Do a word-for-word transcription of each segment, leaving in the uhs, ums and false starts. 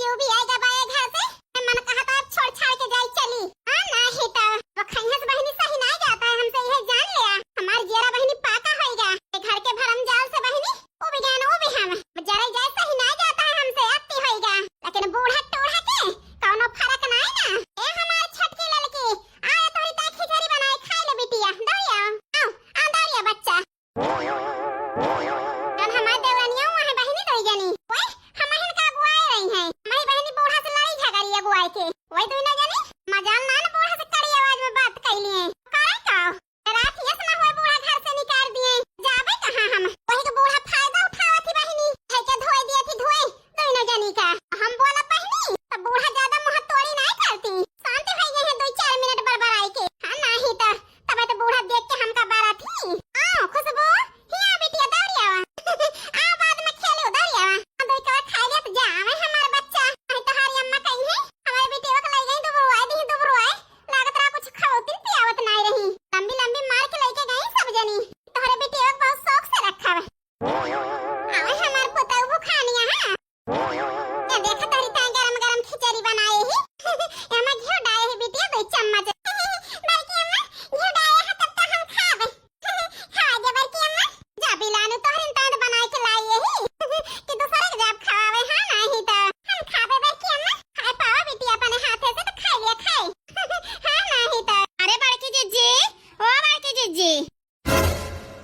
तू भी आएगा बाए घर से। मन कहा तो अब छोड़ छाड़ के जाई चली। हाँ, नाही तो वो खैहस बहिनी सही नाही जाता है हमसे, यह जान लिया। हमार जियरा बहिनी पाका होइगा, ये घर के भरम जाल से बहिनी, वो भी जान, वो भी हम। जरा जाए सही नाही जाता है हमसे, अति होइगा। लेकिन बूढ़ा टूढ़ा के कौनो फर्क नाही ना। ए हमार छोटकी ललकी, आ तोरी ताई खिचड़ी बनाए खाए ले बिटिया, दौड़िया। आओ, आओ दौड़िया बच्चा। जौन हमार देवरनिया हुआ है बहिनी दोई जनी, ओए, हमहिन का अगुआए रही हैं। हमही बहिनी बूढ़ा से लड़ी झगड़ी अगुआए के। ओए दोनों जनी, मजाल ना न बूढ़ा से कड़ी आवाज में बात कैली हैं। करे का? रात यस ना होए बूढ़ा घर से निकाल दिए। जाबे कहाँ हम? वही के बूढ़ा फायदा उठावत ही बहिनी। है के धोए दिए थी धोए, दोनों जनी का। हम बोला बहिनी, तो बूढ़ा ज्यादा मुँह तोड़ी नहीं करती। शांत हो गई है दो चार मिनट बड़बड़ाई के। हाँ, नाही तो तबे तो बूढ़ा देख के हमका बारा थी। आओ खुशबू, हिया बिटिया दौड़ियावा। आओ बाद में खेलो दौड़ियावा। हम दो कवर खा लिया तो जा आवे हमार बच्चा। आई तोहारी अम्मा कही है, हमारे बिटिया के लाई गई दुबरुआई दी दुबरुआई। लागत रहा कुछ खावतिन पियावत नाई रही। लंबी लंबी मार के लेके गई सब जनी। तोहरे बिटिया के बहुत शौक से रखा है। आवे हमार पुतऊ भुखानिया है। ये देखा तोरी ताई गरम गरम खिचड़ी बनाए ही। एमा घिउ डाले ही बिटिया दो चम्मच। बड़की अम्मा, घिउ डाले है तब तो हम खाबे। खा जा बड़की अम्मा। जा बिलानु तोहरिन ताई बनाए के लाई ही। कि दूसरे के जब खवावे हाँ नाही तो। हम खाबे बड़की अम्मा। खाए पावा बिटिया अपने हाथे से तो खाए लिया खाए। हाँ नाही तो। अरे बड़की जिज्जी, ओ बड़की जिज्जी।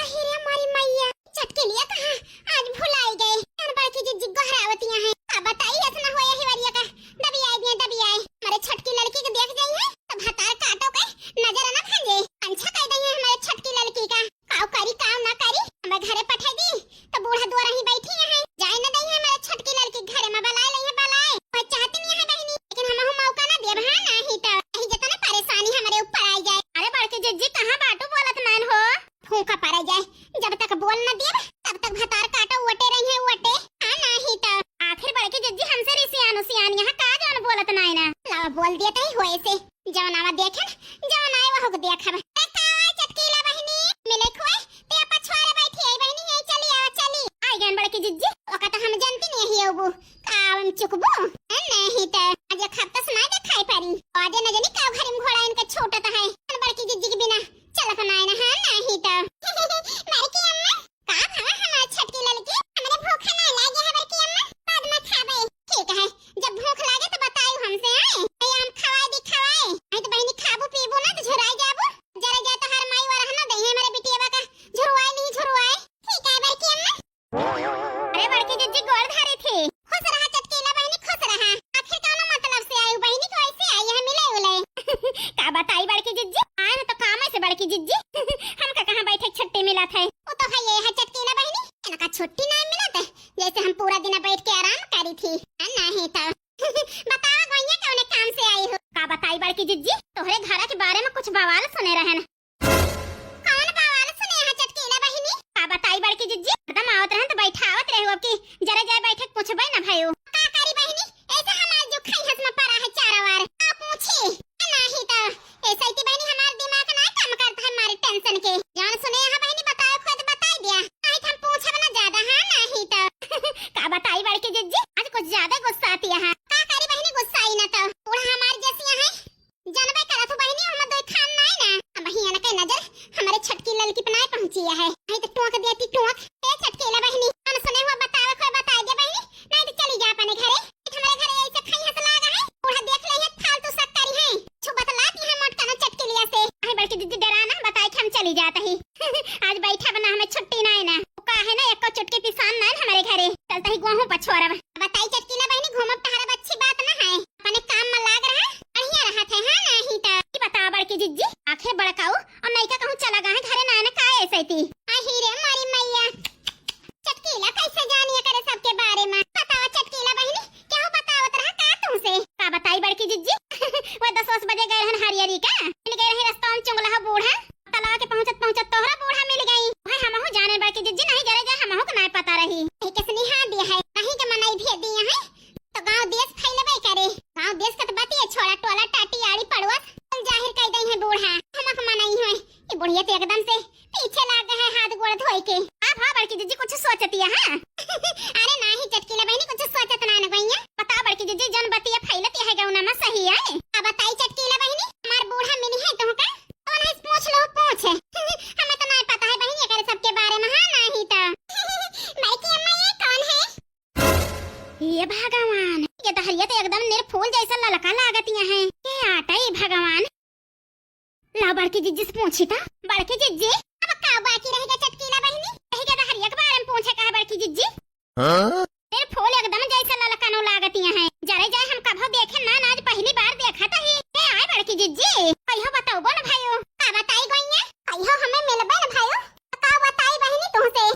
अहि रे हमारी मैया, चटकेलिया कहाँ? आज भुलाई गए। यार बड़की जिज्जी गोहरावतिया हैं। अब बताई ऐसा ना होए हिवरिया का। दबी आए दिया, दबी आए। हमारे छटकी लड़की के देख जाई है, तो भतार काटो के नजर ना भांजे। अंछा कह दई है हमारे छटकी लड़की का। काव करी, काव ना करी, हमारे घरे पठाई दी, तो बूढ़ा दुआरा ही बैठी है। जाए न दई है हमारे छटकी लड़की घरे में, बलाए लई है, बलाए। मैं चाहती नहीं है बहिनी, लेकिन हम मौका ना देब, हाँ, नाही तो। यही जतना परेशानी हमारे ऊपर आई जाए। अरे बड़की जिज्जी, कहाँ बाटू बोलत मैन हो? फूंका पड़े जाए, जब तक बोल न दियब, तब तक भतार काटो वटे रही है वटे। हाँ, नाही तो। आखिर बड़की जिज्जी हमसे रिसियान उसियान यहाँ का जौन बोलत नाई ना। लावा बोल दिया तही होए से, जौन आवा देखे, जौन आए वहु के देखब। ए का आए चटकीला बहिनी, मिले खोए, ते पछवारे बैठी आई बहिनी, यही चली आवा चली। आई गन बड़की जिज्जी, ओका तो हम जानती नहीं है अबू। का हम चुकबू? ए, नाही तो। आज एक हफ्ता से ना देखाई परी। आज न जानी का घर में घोड़ा इनका छूटत है। बड़की जिज्जी के बिना चलत नाई ना, हाँ, नाही तो। बड़की अम्मा, का भवा हमार छटकी ललकी? हमरे भूख ना लागे है बड़की अम्मा, बाद में खाबे। ठीक है, जब भूख लागे तो बतायू हमसे, आए? ए, हम खवाए दी, खवाए। आई तो बहिनी खाबू पीबू ना तो झुराई जाबू। जरा जा तो हर माई वर रहना दे, हमरे बिटिया का झुरवाए नहीं झुरवाए। ठीक है बड़की अम्मा। अरे बड़की जिज्जी गोड़ धरी थी। खुश रहा चटकीला बहिनी, खुश रहा। आखिर कौनो मतलब से आई बहिनी, को ऐसे आई है मिले उले? का बताई बड़की जिज्जी, आए न तो काम ऐसे बड़की जिज्जी। हमका कहाँ बैठे छुट्टी मिला था। वो तो है ये है चटकीला बहिनी, इनका छुट्टी ना मिला था, जैसे हम पूरा दिन बैठ के आराम करी थी। आ, नाही तो। बतावा गोइया कौने काम से आई हो? का बताई बड़की जिज्जी, तोहरे घर के बारे में कुछ बवाल सुने रहन। कौन बवाल सुने यहाँ चटकीला बहिनी? का बताई बड़की जिज्जी, हरदम आवत रहन तो बैठावत रहे हो, अब की जरा जाए बैठे पूछबे न भयो। का करी बहिनी, ऐसे हमार जो खैहस में पड़ा है चारों ओर। का पूछी? नाही तो ऐसे ही बहिनी हमार दिमाग ना काम करता है हमारी टेंशन के। जान सुने यहाँ बहिनी बताओ खुद बताई दिया। आई तो हम पूछब ना ज्यादा, हाँ नाही तो। का बताई बड़की जिज्जी, आज कुछ ज्यादा गुस्सा आती है। का करी बहिनी गुस्सा आई ना तो। बूढ़ा हमार जैसी है। जानबे करत हो बहिनी, हम दो खान नाई ना। अब बहिन के नजर हमारे छटकी ललकी पे नाई पहुंची है। नहीं तो टोक देती टोक। ए छटकीला बहिनी, हम सुने हुआ बतावे कोई बता दे बहिनी, नहीं तो चली जा अपने घरे। हमारे घरे ऐसे खैहस लागा है, बूढ़ा देख ले है, फालतू शक करी है। छु बतलाती है मोटका ना चटकीलिया से। अहे बड़की जिज्जी डरा ना, बताए कि हम चली जाता ही। आज बैठा बना हमें छुट्टी नाई ना। का है ना, एको चुटकी पिसान नाई हमारे घरे। चलता ही गोहूं पछोरब। बताई चटकीला बहिनी, घूमब टहरब अच्छी बात ना है। अपने काम में लाग रहा, बढ़िया रहत है, हाँ, नाही तो। ई बतावा बड़की जिज्जी, आखिर बड़काऊ और नैका कहूँ चला गए घरे ना, ना काहे ऐसे थी? अही रे मारी मैया, चटकीला कैसे जानिए करे सबके बारे में? बतावा चटकीला बहिनी, क्या बतावत रहा का तुमसे? का बताई बड़की जिज्जी? वो दस वस बजे गए रहन हरियरी का, मिल गए रही रास्ता में चुंगला बूढ़ा, तलवा के पहुँचत पहुँचत तोहरा बूढ़ा मिल गई। वह हमहू जाने बड़की जिज्जी, नहीं जरे जाए हमहू के नहीं पता रही। यही के स्नेहा दिया है, नहीं के मनई भी दिया है। तो गांव देश फैलबे करे। गांव देश के तो बतिये छोड़ा, टोला टाटी आड़ी पड़ोस कुल जाहिर कई दई है बूढ़ा। हमक मनई है। ये बुढ़िया तो एकदम से पीछे लाग गए है हाथ गोड़ धोए के। आप हाँ बड़की जिज्जी कुछ सोचती है, हाँ? अरे नाही चटकीला बहिनी कुछ सोचत ना न गइया। बताओ बड़की जिज्जी, हे भगवान, ये दहरिया तो एकदम निर फूल जैसा ललका लागतिया है। के आटा ई भगवान। ला बड़की जिज्जी से पूछी था। बड़की जिज्जी, अब का बाकी रह गया चटकीला बहिनी? रह गया दहरिया के बारे में पूछे का है बड़की जिज्जी? हाँ? निर फूल एकदम जैसा ललका नो लागतिया है। जरे जाए हम कभो देखे ना, ना आज पहली बार देखा था ही। ए आए बड़की जिज्जी, कहियो बताओ बोल भाइयो। का बताई गोइया? कहियो हमें मिलबे न भाइयो। का बताई बहिनी तुमसे?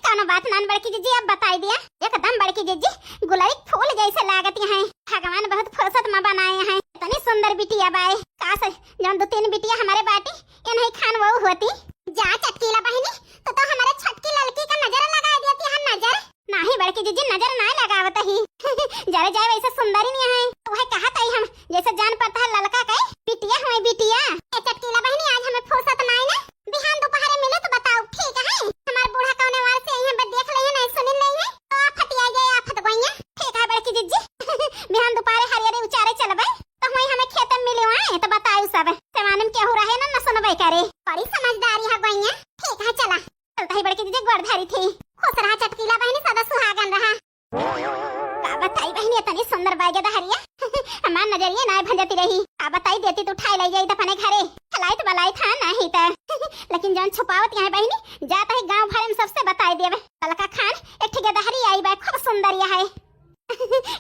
कौनो बात नान बड़की जिज्जी, अब बताई दिया। एकदम बड़की जिज्जी गुलरी फूल जैसे लागती हैं। भगवान बहुत फुर्सत में बनाए हैं। इतनी सुंदर बिटिया बाए। काश जौन दो तीन बिटिया हमारे बाटी, ये नहीं खान वो होती। जा चटकीला बहिनी, तो, तो हमारे छटकी ललकी का नजर लगा देती है, नजर। नाही बड़की जिज्जी, नजर नाही लगावत ही। जरे जाए वैसे सुंदरी नहीं है। तो वह कहत ही हम, जैसे जान पड़ता है ललका के बिटिया हुए बिटिया। ए चटकीला बहिनी, आज हमें फुर्सत नाही ना, बिहान दोपहरे मिले तो बताओ, ठीक है? हमार बूढ़ा कौने वार से आई है, बस देख ले है, नहीं सुन ले है, तो आफत आ जाए, आफत गोइया। ठीक है बड़की जिज्जी, बिहान दोपहरे हरियरे उचारे चलबे, तो हुई हमें खेत में मिले हुए तो बताओ सब, सेवानन केहू रहे ना, न सुनबे करे। बड़ी समझदारी है गोइया। ठीक है, चला। चलता ही बड़की जिज्जी, गोड़ धरी थी। खुश रहा चटकीला बहिनी, सदा सुहागन रहा। का बताई बहिनी, इतनी सुंदर बागे दहरिया। हमार नजरिए ना भंजती रही। का बताई देती तो उठाए ले जाई त अपने घरे। खलाई त बलाई था नाही त। लेकिन जौन छुपावत यहाँ बहिनी, जाता ही गांव भरे में सबसे बताई देवे। ललका खान एक ठे गदहरी आई बा, खूब सुंदर यह है।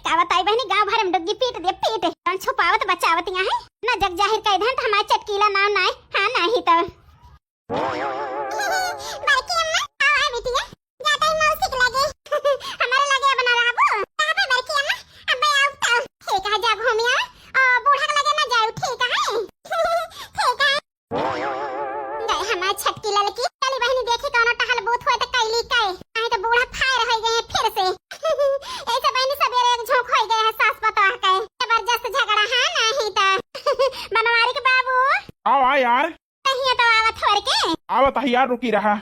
का बताई बहिनी, गांव भरे में डुग्गी पीट दे, पीट। जौन छुपावत बचावत यहाँ है, ना जग जाहिर कह देन त हमार चटकीला नाव नाय, हाँ नाही त। बड़की अम्मा, आओ, आओ बिटिया, जाता ही मौसी के लगे। हमारे लगे अब ना रहबो। कहाँ पे बड़की अम्मा? अब मैं आउब तो। ठीक है, जा घूमी आओ। ओ, बूढ़ा के लगे ना जाओ, ठीक है? ठीक है। गए हमार छटकी ललकी। चली बहिनी, देखी कौनो टहल बूथ होए तो कैली के। नहीं तो बूढ़ा फायर हो गए फिर से। ऐसे बहिनी सवेरे एक झोंक हो गए है सास पतोह के। जबरदस्त झगड़ा है नहीं तो। बनवारी के बाबू। आओ, आ यार। कहिए तो आवत हो के। आवत है यार, रुकी रहा।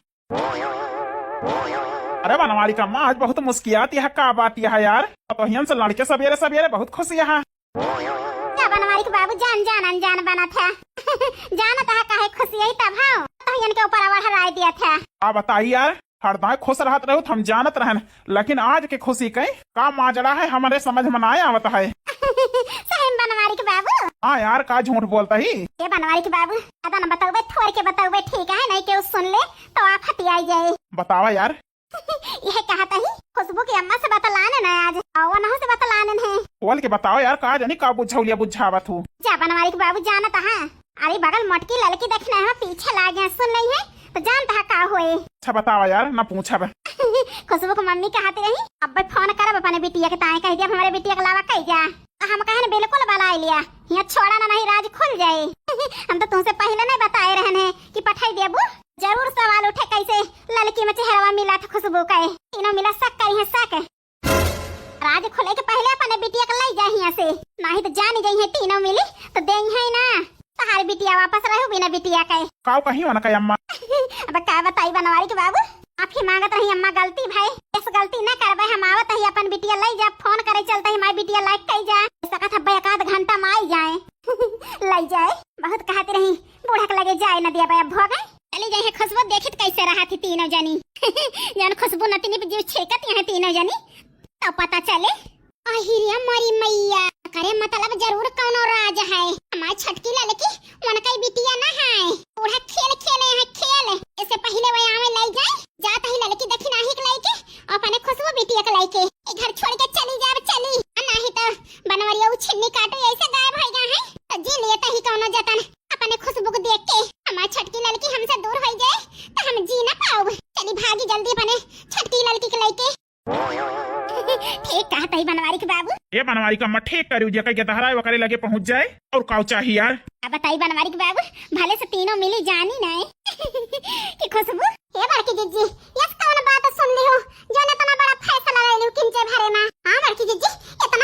अरे बनवारी का अम्मा, आज बहुत मुस्कियात यह का बात यह यार? पतोहियन से लड़के सवेरे सवेरे बहुत खुश यह। का बनवारी के बाबू जान जान अनजान बना था। जानत है काहे खुशी यही तब हाँ। पतोहियन के ऊपर अवढ़ राय दिया था। आ बताई यार, हरदम खुश रहत रहो तो हम जानत रहन, लेकिन आज के खुशी कहीं का माजरा है, हमारे समझ में ना आवत है। सही में बनवारी के बाबू। हाँ यार, का झूठ बोलता ही? ए बनवारी के बाबू, ज्यादा न बतउबे, थोर के बतउबे, ठीक है? नहीं केहू सुन ले तो आफत आई जाए। बतावा यार। यह कहत ही, खुशबू की अम्मा से बतलाने न आज, और वनहु से बतलाने है। खोल के बतावा यार, का जानी का बुझौलिया बुझावत हूँ। जा बनवारी के बाबू जानत है, अरे बगल मोटकी ललकी देखना है, पीछे लागे सुन नहीं है, तो जानत है का होए। अच्छा बतावा यार, ना पूछब। खुशबू की मम्मी कहत रही, अब फोन करब अपने बिटिया के ताए, कह दिया हमारे बिटिया के लावा कह जा। तो हम कहन बिल्कुल बलाए लिया, यहाँ छोड़ा ना, नहीं राज खुल जाए। हम तो तुमसे पहले नहीं बताए रहन है कि पठाई देबू। जरूर सवाल उठे कैसे ललकी में चेहरवा मिला था खुशबू का, तीनों मिला शक करी है शक। राज खुले के पहले अपने बिटिया के लई जा हियां से, नहीं तो जान जाई है तीनों मिली तो देई है ना। तहार बिटिया वापस रहो बिना बिटिया के। काऊ कहीं होना का अम्मा? अब का बताई बनवारी के बाबू, माफी मांगत रही अम्मा, गलती भाई, इस गलती ना करबे, हम आवत ही अपन बिटिया लई जा, फोन करे चलते ही हमारी बिटिया लाइक कई जा, सकत हब्बे एक आध घंटा में आई जाए। लई जाए, बहुत कहती रही बूढ़ा के लगे जाए न दिया बे, अब भोगे। चली जाए है खुशबू, देखित कैसे रहा थी तीनों जनी। जन खुशबू नतिनी पे जीव छेकत यहाँ तीनों जनी, तो पता चले। अहिरे मोरी मैया, करे मतलब जरूर कौनो राज है। हमार छटकी ललकी उनका ही बिटिया ना है। बूढ़ा खेल खेले है खेल। इससे पहले वह आवे लाई जाए, जात ही ललकी देखी नाही के लाई के, अपने खुशबू बिटिया के लाई के। ये घर छोड़ के चली जाब चली, आ नाही तो बनवरिया उ छिन्नी काटो ऐसे गायब हो गया है। तो जी लिए तही कौनो जतन अपने खुशबू को देख के। हमार छटकी ललकी हमसे दूर हो जाए तो हम जी ना पाओ। चली भागी जल्दी अपने छटकी ललकी के लाई के। ठीक कहत ही बनवारी के बाबू। ए बनवारी का अम्मा ठीक करी, जेकर के दहराए वकरे लगे पहुंच जाए, और काऊ चाही यार? अब बताई बनवारी के बाबू, भले से तीनों मिली जानी नाय कि खुशबू। ए बड़की जिज्जी, यस कौन बात सुन ली हो, जो न इतना बड़ा फैसला ले ली किंचे भरे में? हाँ बड़की जिज्जी, इतना